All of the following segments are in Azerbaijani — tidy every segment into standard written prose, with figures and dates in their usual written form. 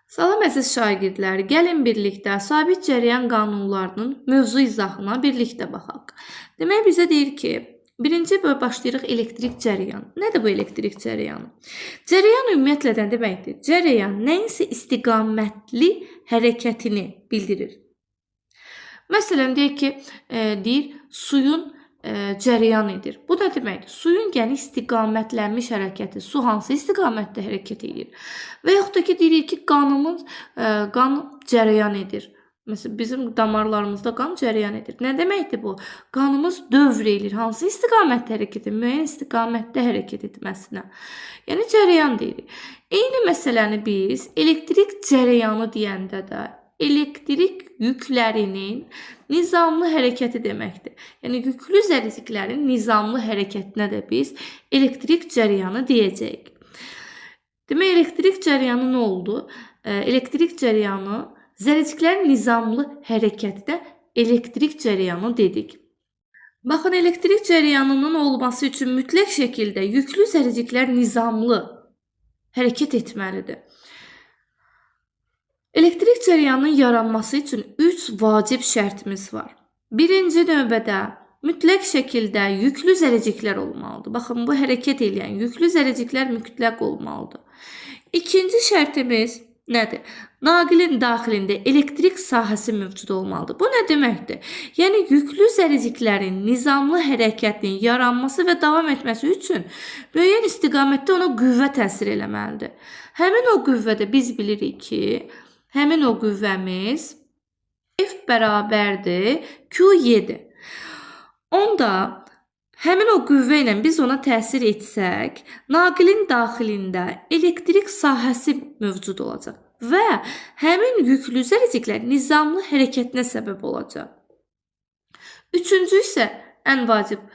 Salam əziz şagirdlər, gəlin birlikdə sabit cərəyan qanunlarının mövzu izahına birlikdə baxaq. Demək bizə deyir ki, birinci başlayırıq elektrik cərəyanı. Nədir bu elektrik cərəyanı? Cərəyan ümumiyyətlə nə deməkdir? Cərəyan nəyinsə istiqamətli hərəkətini bildirir. Məsələn, deyək ki, deyir suyun cərəyan edir. Bu nə deməkdir? Suyun yəni istiqamətlənmiş hərəkəti. Su hansı istiqamətdə hərəkət edir? Və yaxud da ki, deyirik ki, qanımız qan cərəyan edir. Məsələn, bizim damarlarımızda qan cərəyan edir. Nə deməkdir bu? Qanımız dövr eləyir. Hansı istiqamətdə hərəkət edir? Müəyyən istiqamətdə hərəkət etməsinə. Yəni cərəyan deyirik. Eyni məsələni biz elektrik cərəyanı deyəndə də elektrik yüklərinin nizamlı hərəkəti deməkdir. Yəni yüklü zərrəciklərin nizamlı hərəkətinə də biz elektrik cərəyanı deyəcəyik. Demək, elektrik cərəyanı nə oldu? Elektrik cərəyanı zərrəciklərin nizamlı hərəkətinə elektrik cərəyanı dedik. Baxın, elektrik cərəyanının olması üçün mütləq şəkildə yüklü zərrəciklər nizamlı hərəkət etməlidir. Elektrik cərəyanının yaranması üçün 3 vacib şərtimiz var. Birinci növbədə mütləq şəkildə yüklü zərrəciklər olmalıdır. Baxın, bu hərəkət eləyən yüklü zərrəciklər mütləq olmalıdır. İkinci şərtimiz nədir? Naqilin daxilində elektrik sahəsi mövcud olmalıdır. Bu nə deməkdir? Yəni yüklü zərrəciklərin nizamlı hərəkətinin yaranması və davam etməsi üçün müəyyən istiqamətdə ona qüvvə təsir eləməlidir. Həmin o qüvvədə biz bilirik ki, həmin o qüvvəmiz F bərabərdir Q7. Onda həmin o qüvvə ilə biz ona təsir etsək, naqilin daxilində elektrik sahəsi mövcud olacaq və həmin yüklü zərrəciklər nizamlı hərəkətinə səbəb olacaq. Üçüncü isə ən vacib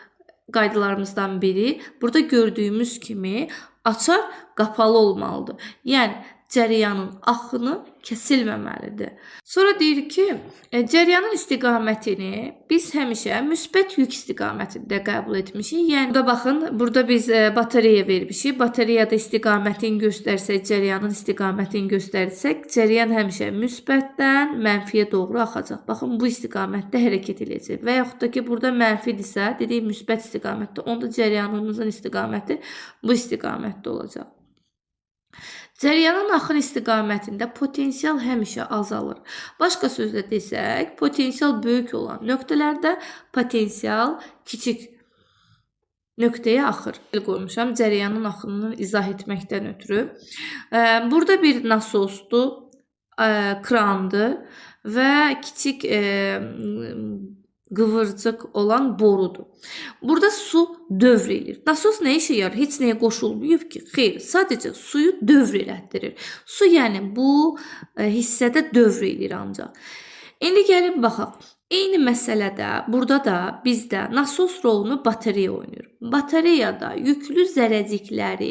qaydalarımızdan biri, burada gördüyümüz kimi açar qapalı olmalıdır. Yəni cərəyanın axını kəsilməməlidir. Sonra deyir ki, cərəyanın istiqamətini biz həmişə müsbət yük istiqamətində qəbul etmişik. Yəni burada baxın, burada biz batareya vermişik. Batareyada istiqamətini göstərsək, cərəyanın istiqamətini göstərsək, cərəyan həmişə müsbətdən mənfiyə doğru axacaq. Baxın, bu istiqamətdə hərəkət eləyəcək. Və yaxud da ki, burada mənfidirsə, dedik müsbət istiqamətdə, onda cərəyanımızın istiqaməti bu istiqamətdə olacaq. Cərəyanın axın istiqamətində potensial həmişə azalır. Başqa sözlə desək, potensial böyük olan nöqtələrdə potensial kiçik nöqtəyə axır. Qoymuşam cərəyanın axınını izah etməkdən ötürü. Burada bir nasosdur, krandır və kiçik qıvırcıq olan borudur. Burada su dövr eləyir. Nasos nə işə yarar? Heç nəyə qoşulmayıb ki. Xeyr, sadəcə suyu dövr elətdirir. Su yəni bu hissədə dövr eləyir ancaq. İndi gəlin baxaq. Eyni məsələdə burada da bizdə nasos rolunu batareya oynayır. Batareyada yüklü zərrəcikləri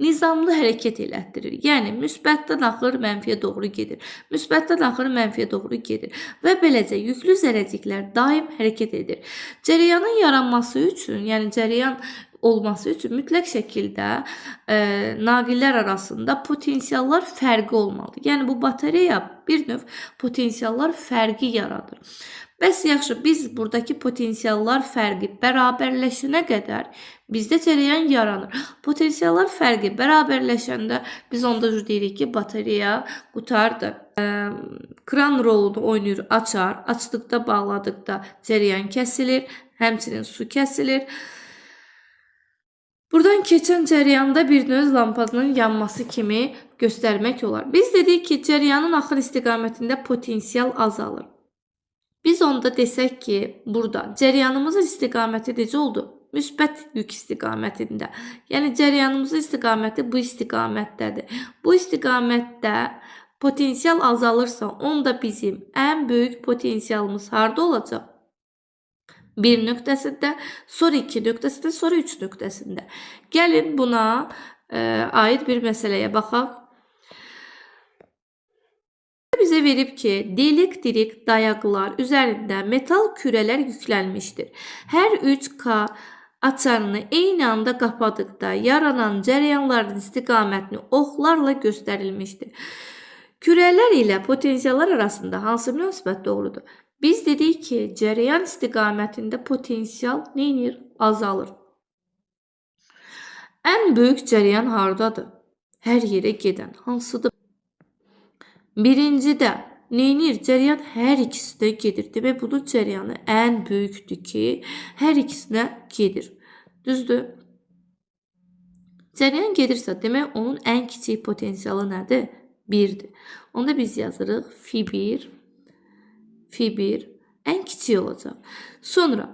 nizamlı hərəkət elətdirir. Yəni müsbətdən axır, mənfiyə doğru gedir. Müsbətdən axır, mənfiyə doğru gedir. Və beləcə yüklü zərrəciklər daim hərəkət edir. Cərəyanın yaranması üçün, yəni cərəyan olması üçün mütləq şəkildə naqillər arasında potensiallar fərqi olmalıdır. Yəni bu batareya bir növ potensiallar fərqi yaradır. Bəs yaxşı, biz buradakı potensiallar fərqi bərabərləşənə qədər bizdə cərəyan yaranır. Potensiallar fərqi bərabərləşəndə biz onda deyirik ki, batareya qurtardı. Kran rolunu oynayır, açar. Açdıqda, bağladıqda cərəyan kəsilir. Həmçinin su kəsilir. Buradan keçən cərəyanda bir növ lampanın yanması kimi göstərmək olar. Biz dedik ki, cərəyanın axın istiqamətində potensial azalır. Biz onda desək ki, burada cərəyanımızın istiqaməti necə oldu? Müsbət yük istiqamətində. Yəni cərəyanımızın istiqaməti bu istiqamətdədir. Bu istiqamətdə potensial azalırsa, onda bizim ən böyük potensialımız harda olacaq? 1 nöqtəsində, sonra 2 nöqtəsində, sonra 3 nöqtəsində. Gəlin buna aid bir məsələyə baxaq. Bizə verib ki, dielektrik dayaqlar üzərində metal kürələr yüklənmişdir. Hər 3K açarını eyni anda qapadıqda yaranan cərəyanların istiqamətini oxlarla göstərilmişdir. Kürələr ilə potensiallar arasında hansı münasibət doğrudur? Biz dedik ki, cərəyan istiqamətində potensial nə edir? Azalır. Ən böyük cərəyan hardadır? Hər yerə gedən. Hansıdır? Birincidə nə edir? Cərəyan hər ikisinə gedir. Demək, bunun cərəyanı ən böyükdür ki, hər ikisinə gedir. Düzdür? Cərəyan gedirsə, demək, onun ən kiçik potensialı nədir? 1-dir. Onda biz yazırıq fi1, fi1 ən kiçik olacaq. Sonra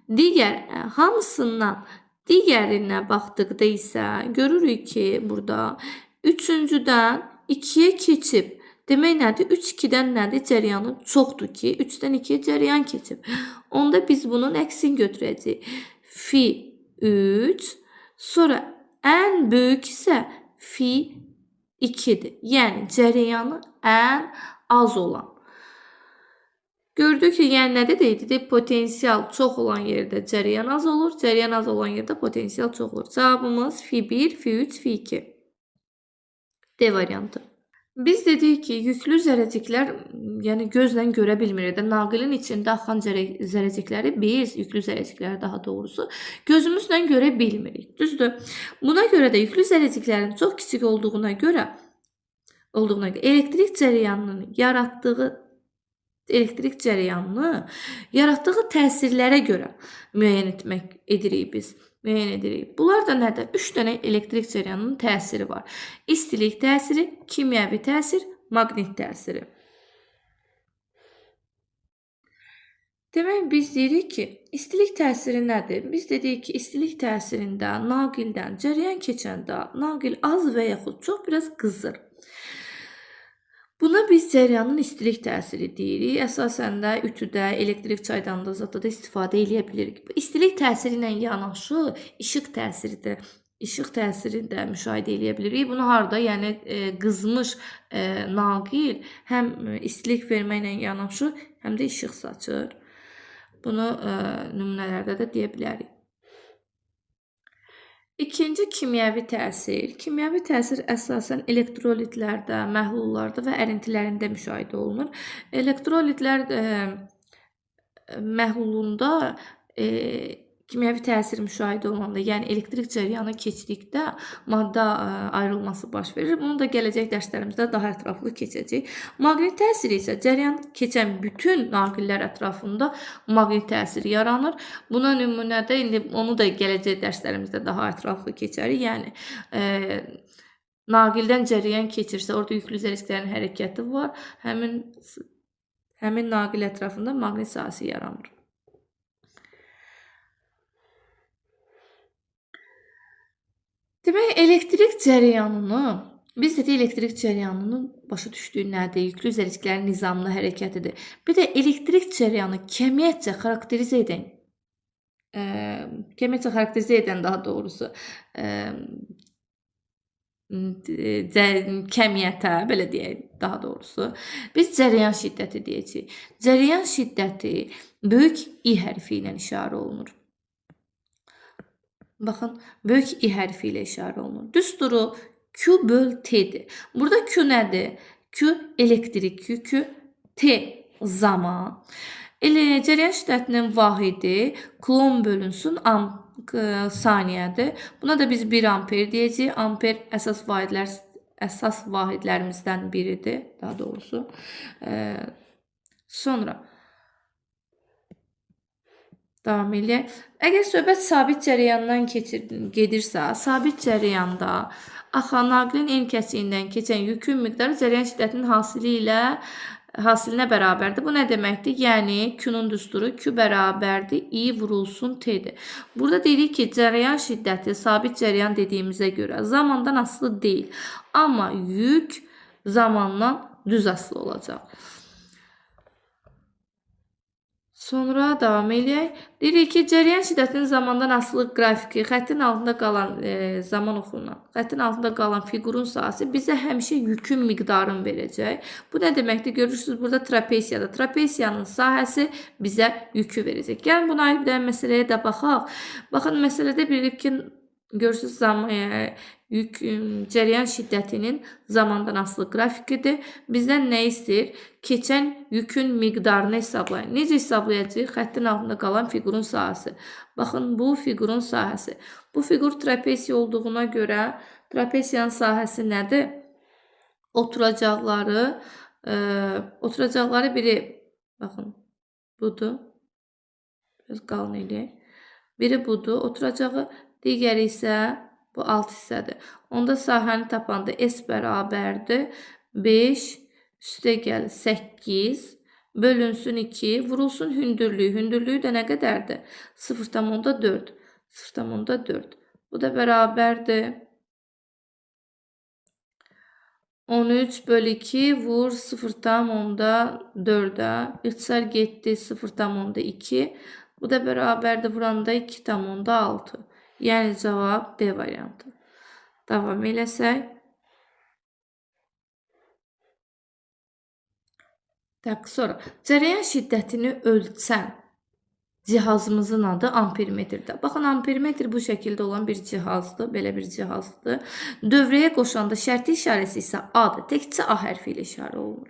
digər hamısından digərinə baxdıqda isə görürük ki, burada üçüncüdən 2-yə keçib. Demək nədir? 3 2-dən nədir? Cərəyanı çoxdur ki, 3-dən 2-yə cərəyan keçib. Onda biz bunun əksini götürəcəyik. Fi 3, sonra ən böyük isə fi 2-dir. Yəni cərəyanı ən az olan. Gördük ki, yəni nə dedik? Dedik, potensial çox olan yerdə cərəyan az olur, cərəyan az olan yerdə potensial çox olur. Cavabımız fi1, fi3, fi2. D variantı. Biz dedik ki, yüklü zərrəciklər, yəni gözlə görə bilmirik də, naqilin içində axan zərrəcikləri biz, yüklü zərrəcikləri daha doğrusu, gözümüzlə görə bilmirik. Düzdür? Buna görə də yüklü zərrəciklərin çox kiçik olduğuna görə elektrik cərəyanının yaratdığı təsirlərə görə müəyyən etmək edirik biz. Müəyyən edirik. Bunlar da nədir? 3 dənə elektrik cərəyanının təsiri var. İstilik təsiri, kimyəvi təsir, maqnit təsiri. Demək, biz deyirik ki, istilik təsiri nədir? Biz dedik ki, istilik təsirində naqildən cərəyan keçəndə naqil az və yaxud çox biraz qızır. Buna biz cərəyanın istilik təsiri deyirik. Əsasən də ütüdə, elektrik çaydanında zətdə də istifadə eləyə bilirik. Bu istilik təsiri ilə yanaşı işıq təsiri də müşahidə eləyə bilirik. Bunu harda? Yəni qızmış naqil həm istilik verməklə yanaşı, həm də işıq saçır. Bunu nümunələrdə də deyə bilərik. İkinci kimyəvi təsir. Kimyəvi təsir əsasən elektrolitlərdə, məhlullarda və ərintilərində müşahidə olunur. Elektrolitlər məhlulunda kimyəvi təsir müşahidə olunanda, yəni elektrik cərəyanı keçdikdə maddə ayrılması baş verir. Bunu da gələcək dərslərimizdə daha ətraflı keçəcəyik. Maqnit təsiri isə cərəyan keçən bütün naqillər ətrafında maqnit təsiri yaranır. Buna nümunədə indi onu da gələcək dərslərimizdə daha ətraflı keçərik. Yəni naqildən cərəyan keçirsə, orada yüklü zərrəciklərin hərəkəti var. Həmin naqil ətrafında maqnit sahəsi yaranır. Demək, elektrik cərəyanını, biz dedik elektrik cərəyanının başa düşdüyü nədir? Yüklü zərrəciklərin nizamlı hərəkətidir. Bir də elektrik cərəyanı kəmiyyətcə xarakterizə edən, daha doğrusu, kəmiyyətə, belə deyək, daha doğrusu, biz cərəyan şiddəti deyəcəyik. Cərəyan şiddəti böyük I hərfi ilə işarə olunur. Baxın, böyük I hərfi ilə işarə olunur. Düsturu Q böl T-dir. Burada Q nədir? Q elektrik yükü, T zaman. Cərəyan şiddətinin vahidi kulon bölünsün saniyədir. Buna da biz 1 amper deyəcəyik. Amper əsas vahidlərimizdən biridir, daha doğrusu. Sonra davam eləyək. Əgər söhbət sabit cərəyandan gedirsə, sabit cərəyanda axan naqilin en kəsiyindən keçən yükün miqdarı cərəyan şiddətinin hasilinə bərabərdir. Bu nə deməkdir? Yəni Q-nun düsturu Q bərabərdir I vurulsun T-dir. Burada deyirik ki, cərəyan şiddəti sabit cərəyan dediyimizə görə zamandan asılı deyil. Amma yük zamandan düz asılı olacaq. Sonra davam eləyək. Deyirik ki, cərəyan şiddətinin zamandan asılı qrafiki xəttin altında qalan zaman oxundan, xəttin altında qalan fiqurun sahəsi bizə həmişə yükün miqdarını verəcək. Bu nə deməkdir? Görürsünüz, burada trapesiyada. Trapesiyanın sahəsi bizə yükü verəcək. Gəlin, buna aid bir dənə məsələyə də baxaq. Baxın, məsələdə bilirib ki, görürsünüz, Yük, cərəyan şiddətinin zamandan asılı qrafikidir. Bizdən nə istəyir? Keçən yükün miqdarını hesablayın. Necə hesablayacağıq? Xəttin altında qalan fiqurun sahəsi. Baxın, bu fiqurun sahəsi. Bu fiqur trapesiya olduğuna görə trapesiyanın sahəsi nədir? Oturacaqları biri, baxın, budur. Biraz qalın eləyək. Biri budur, oturacağı, digəri isə bu alt hissədir. Onda sahəni tapanda S bərabərdir 5 üstə gəl 8 bölünsün 2 vurulsun hündürlüyü. Hündürlüyü də nə qədərdir? 0,4. 0,4. Bu da bərabərdir 13 bölü 2 vur 0,4-ə. İxtisar getdi 0,2. Bu da bərabərdir vuranda 2,6. Yəni cavab D variantı. Davam eləsək. Sonra cərəyan şiddətini ölçən cihazımızın adı ampermetrdir. Baxın, ampermetr bu şəkildə olan bir cihazdır. Belə bir cihazdır. Dövrəyə qoşanda şərti işarəsi isə A-dır. Təkcə A hərfi ilə işarə olunur.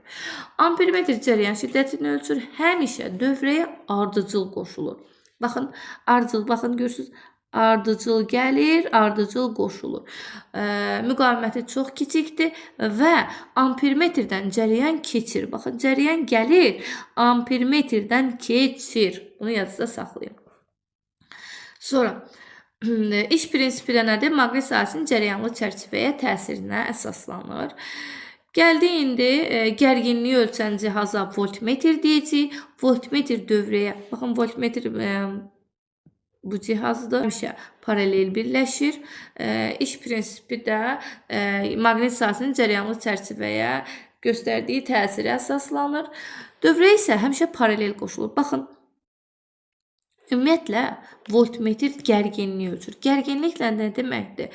Ampermetr cərəyan şiddətini ölçür. Həmişə dövrəyə ardıcıl qoşulur. Baxın, ardıcıl, baxın, görürsünüz. Ardıcıl gəlir, ardıcıl qoşulur. Müqaviməti çox kiçikdir və ampermetrdən cərəyan keçir. Baxın, cərəyan gəlir, ampermetrdən keçir. Bunu yadınızda saxlayın. Sonra, iş prinsipi də nədir? Maqnit sahəsinin cərəyanlı çərçivəyə təsirinə əsaslanır. Gəldik indi gərginliyi ölçən cihaza voltmetr deyəcəyik. Voltmetr dövrəyə, baxın, voltmetr bu cihazdır. Həmişə paralel birləşir. İş prinsipi də maqnit sahəsinin cərəyanlı çərçivəyə göstərdiyi təsirə əsaslanır. Dövrə isə həmişə paralel qoşulur. Baxın, ümumiyyətlə, voltmetr gərginliyi ölçür. Gərginliklə nə deməkdir?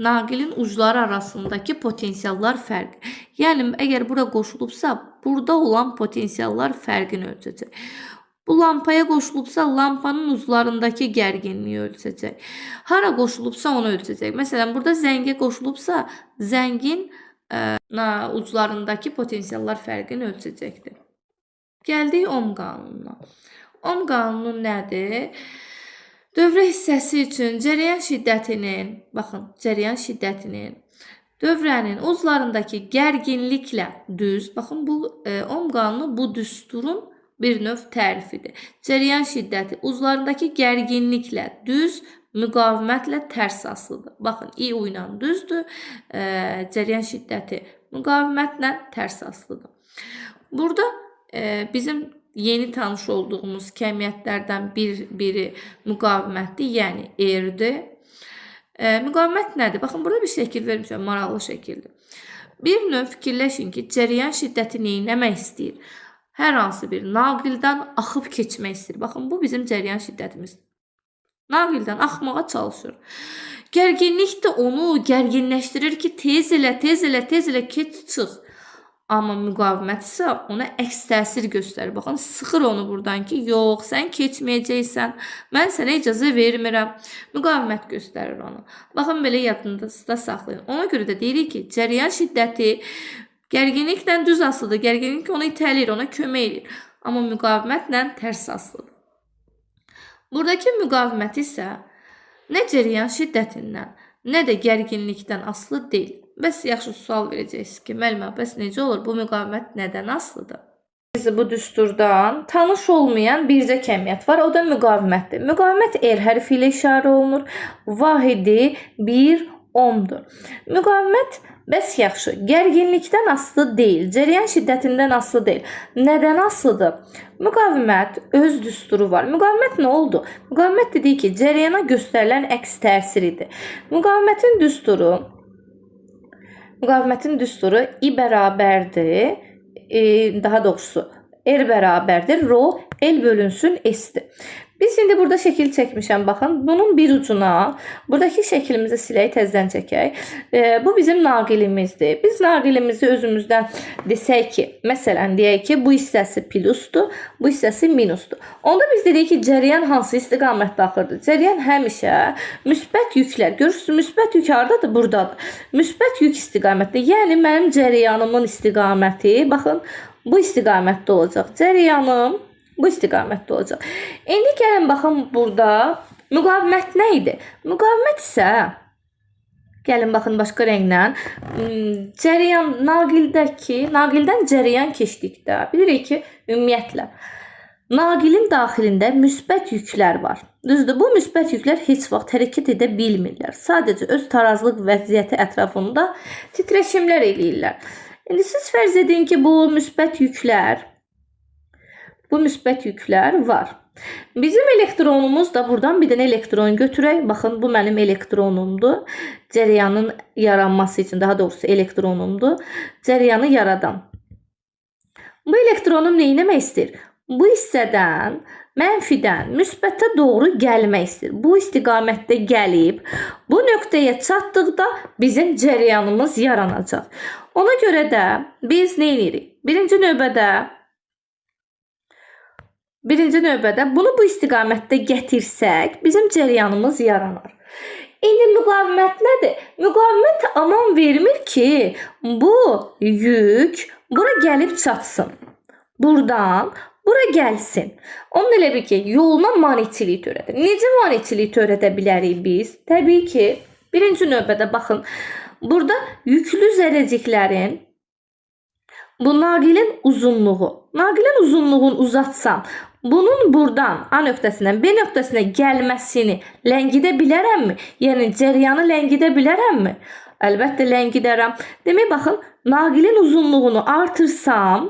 Naqilin ucları arasındakı potensiallar fərqi. Yəni, əgər bura qoşulubsa, burada olan potensiallar fərqini ölçəcək. Bu lampaya qoşulubsa, lampanın uclarındakı gərginliyi ölçəcək. Hara qoşulubsa, onu ölçəcək. Məsələn, burada zəngə qoşulubsa, zəngin uclarındakı potensiallar fərqini ölçəcəkdir. Gəldik Ohm qanununa. Ohm qanunu nədir? Dövrə hissəsi üçün cərəyan şiddətinin, baxın, cərəyan şiddətinin dövrənin uclarındakı gərginliklə düz, baxın, bu Ohm qanunu bu düsturun bir növ tərifidir. Cərəyan şiddəti uclarındakı gərginliklə düz, müqavimətlə tərs asılıdır. Baxın, I U ilə düzdür, cərəyan şiddəti müqavimətlə tərs asılıdır. Burada bizim yeni tanış olduğumuz kəmiyyətlərdən biri müqavimətdir, yəni R-dir. Müqavimət nədir? Baxın, burada bir şəkil vermişəm, maraqlı şəkildir. Bir növ fikirləşin ki, cərəyan şiddəti nə etmək istəyir? Hər hansı bir naqildən axıb keçmək istəyir. Baxın, bu bizim cərəyan şiddətimizdir. Naqildən axmağa çalışır. Gərginlik də onu gərginləşdirir ki, tez elə, tez elə, tez elə, keç, çıx. Amma müqavimət isə ona əks təsir göstərir. Baxın, sıxır onu buradan ki, yox, sən keçməyəcəksən, mən sənə icazə vermirəm. Müqavimət göstərir onu. Baxın, belə yadınızda saxlayın. Ona görə də deyirik ki, cərəyan şiddəti gərginliklə düz asılıdır. Gərginlik onu itələyir, ona kömək eləyir. Amma müqavimətlə tərs asılıdır. Buradakı müqavimət isə nə cərəyan şiddətindən, nə də gərginlikdən asılı deyil. Bəs yaxşı sual verəcəksiniz ki, müəllimə, bəs necə olur? Bu müqavimət nədən asılıdır? Biz bu düsturdan tanış olmayan bircə kəmiyyət var, o da müqavimətdir. Müqavimət R hərfi ilə işarə olunur. Vahidi 1 ohmdur. Müqavimət bəs yaxşı, gərginlikdən asılı deyil, cərəyan şiddətindən asılı deyil. Nədən asılıdır? Müqavimət öz düsturu var. Müqavimət nə oldu? Müqavimət dedik ki, cərəyana göstərilən əks təsir idi. Müqavimətin düsturu I bərabərdir, daha doğrusu R bərabərdir, rho L bölünsün S-dir. Biz indi burada şəkil çəkmişəm. Baxın, bunun bir ucuna, buradakı şəklimizi silək, təzədən çəkək. Bu bizim naqilimizdir. Biz naqilimizi özümüzdən desək ki, məsələn, deyək ki, bu hissəsi plusdur, bu hissəsi minusdur. Onda biz dedik ki, cəryan hansı istiqamətdə axırdı? Cəryan həmişə müsbət yüklər. Görürsünüz, müsbət yük hardadır? Buradadır. Müsbət yük istiqamətdə. Yəni, mənim cəryanımın istiqaməti, baxın, bu istiqamətdə olacaq. Cəryanım bu istiqamətdə olacaq. İndi gəlin baxın burada müqavimət nə idi? Müqavimət isə gəlin baxın başqa rənglə cəryan naqildəki naqildən cəryan keçdikdə bilirik ki, ümumiyyətlə naqilin daxilində müsbət yüklər var. Düzdür, bu müsbət yüklər heç vaxt hərəkət edə bilmirlər. Sadəcə öz tarazlıq vəziyyəti ətrafında titrəşimlər eləyirlər. İndi siz fərz edin ki, bu müsbət yüklər var. Bizim elektronumuz da buradan bir dənə elektron götürək. Baxın, bu mənim elektronumdur. Cəryanın yaranması üçün, daha doğrusu elektronumdur. Cəryanı yaradan. Bu elektronum nə etmək istəyir? Bu hissədən, mənfidən müsbətə doğru gəlmək istəyir. Bu istiqamətdə gəlib, bu nöqtəyə çatdıqda bizim cəryanımız yaranacaq. Ona görə də biz nə edirik? Birinci növbədə bunu bu istiqamətdə gətirsək, bizim cəryanımız yaranar. İndi müqavimət nədir? Müqavimət aman vermir ki, bu yük bura gəlib çatsın. Buradan bura gəlsin. Onun elə bil ki, yoluna maneçilik törədir. Necə maneçilik törədə bilərik biz? Təbii ki, birinci növbədə baxın, burada yüklü zərrəciklərin bu naqilin uzunluğu. Naqilin uzunluğunu uzatsam, bunun buradan A nöqtəsindən B nöqtəsinə gəlməsini ləngidə bilərəmmi? Yəni, cəryanı ləngidə bilərəmmi? Əlbəttə, ləngidərəm. Demək, baxın, naqilin uzunluğunu artırsam,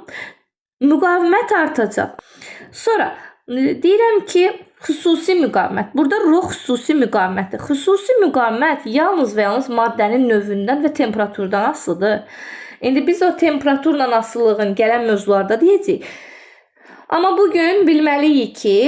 müqavimət artacaq. Sonra, deyirəm ki, xüsusi müqavimət. Burada rho xüsusi müqavimətdir. Xüsusi müqavimət yalnız və yalnız maddənin növündən və temperaturdan asılıdır. İndi biz o temperaturla asılılığın gələn mövzularda deyəcəyik. Amma bugün bilməliyik ki,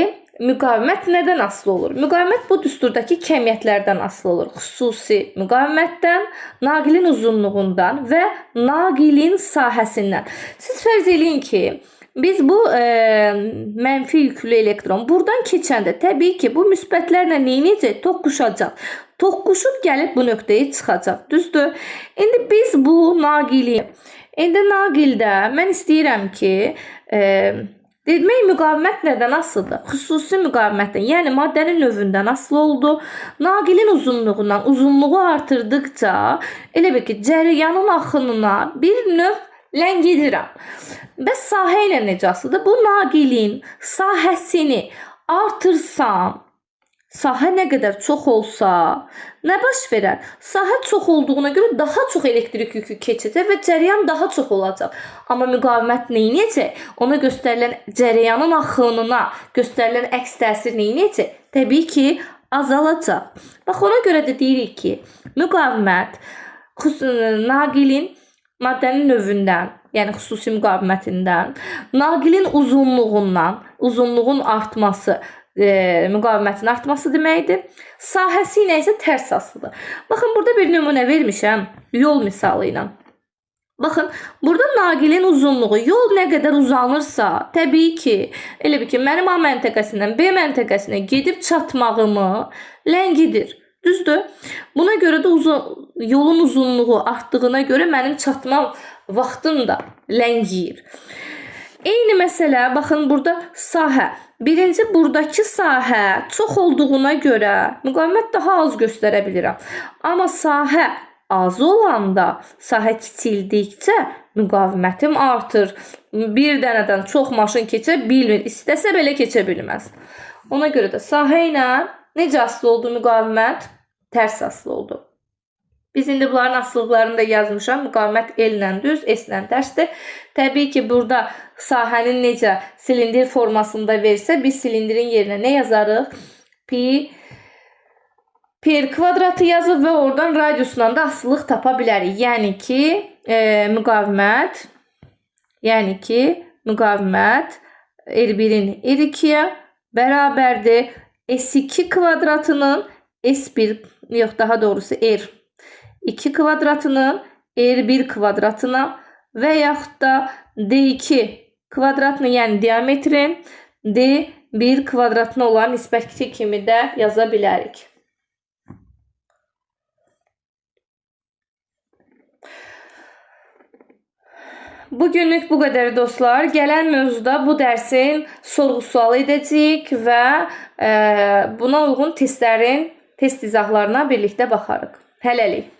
müqavimət nədən asılı olur? Müqavimət bu düsturdakı kəmiyyətlərdən asılı olur. Xüsusi müqavimətdən, naqilin uzunluğundan və naqilin sahəsindən. Siz fərz eləyin ki, biz bu mənfi yüklü elektron buradan keçəndə təbii ki, bu müsbətlərlə nə edəcək? Toqquşacaq. Toqquşub gəlib bu nöqtəyə çıxacaq. Düzdür? İndi biz bu naqili, indi naqildə mən istəyirəm ki, demək müqavimət nədən asılıdır? Xüsusi müqavimətdən, yəni maddənin növündən asılı oldu. Naqilin uzunluğundan, uzunluğu artırdıqca elə bil ki, cəryanın axınına bir növ ləngidirəm. Bəs sahə ilə necə asılıdır? Bu naqilin sahəsini artırsam, sahə nə qədər çox olsa, nə baş verər? Sahə çox olduğuna görə daha çox elektrik yükü keçəcək və cəryan daha çox olacaq. Amma müqavimət nə edəcək? Ona göstərilən cəryanın axınına göstərilən əks təsir nə edəcək? Təbii ki, azalacaq. Bax, ona görə də deyirik ki, müqavimət naqilin maddənin növündən, yəni xüsusi müqavimətindən, naqilin uzunluğundan, uzunluğun artması, müqavimətin artması deməkdir. Sahəsi ilə isə tərs asılıdır. Baxın, burada bir nümunə vermişəm yol misalı ilə. Baxın, burada naqilin uzunluğu, yol nə qədər uzanırsa, təbii ki, elə bil ki, mənim A məntəqəsindən B məntəqəsinə gedib çatmağımı ləngidir. Düzdür? Buna görə də yolun uzunluğu artdığına görə mənim çatma vaxtım da ləngiyir. Eyni məsələ, baxın, burada sahə. Birinci, buradakı sahə çox olduğuna görə müqavimət daha az göstərə bilirəm. Amma sahə az olanda, sahə kiçildikcə müqavimətim artır. Bir dənədən çox maşın keçə bilmir. İstəsə belə keçə bilməz. Ona görə də sahə ilə necə asılı oldu müqavimət? Tərs asılı oldu. Biz indi bunların asılılıqlarını da yazmışam. Müqavimət L ilə düz, S ilə tərsdir. Təbii ki, burada sahənin necə silindir formasında versə, biz silindirin yerinə nə yazarıq? Pi per kvadratı yazıb və oradan radiusla da asılılıq tapa bilərik. Yəni ki, müqavimət, yəni ki, müqavimət R1-in R2-yə bərabərdir S2 kvadratının S1, yox daha doğrusu R2 kvadratının R1 kvadratına və yaxud da D2 kvadratını, yəni diametrin D1 kvadratına olan nisbəti kimi də yaza bilərik. Bugünlük bu qədər dostlar. Gələn mövzuda bu dərsin sorğu-sualı edəcəyik və buna uyğun testlərin test izahlarına birlikdə baxarıq. Hələlik.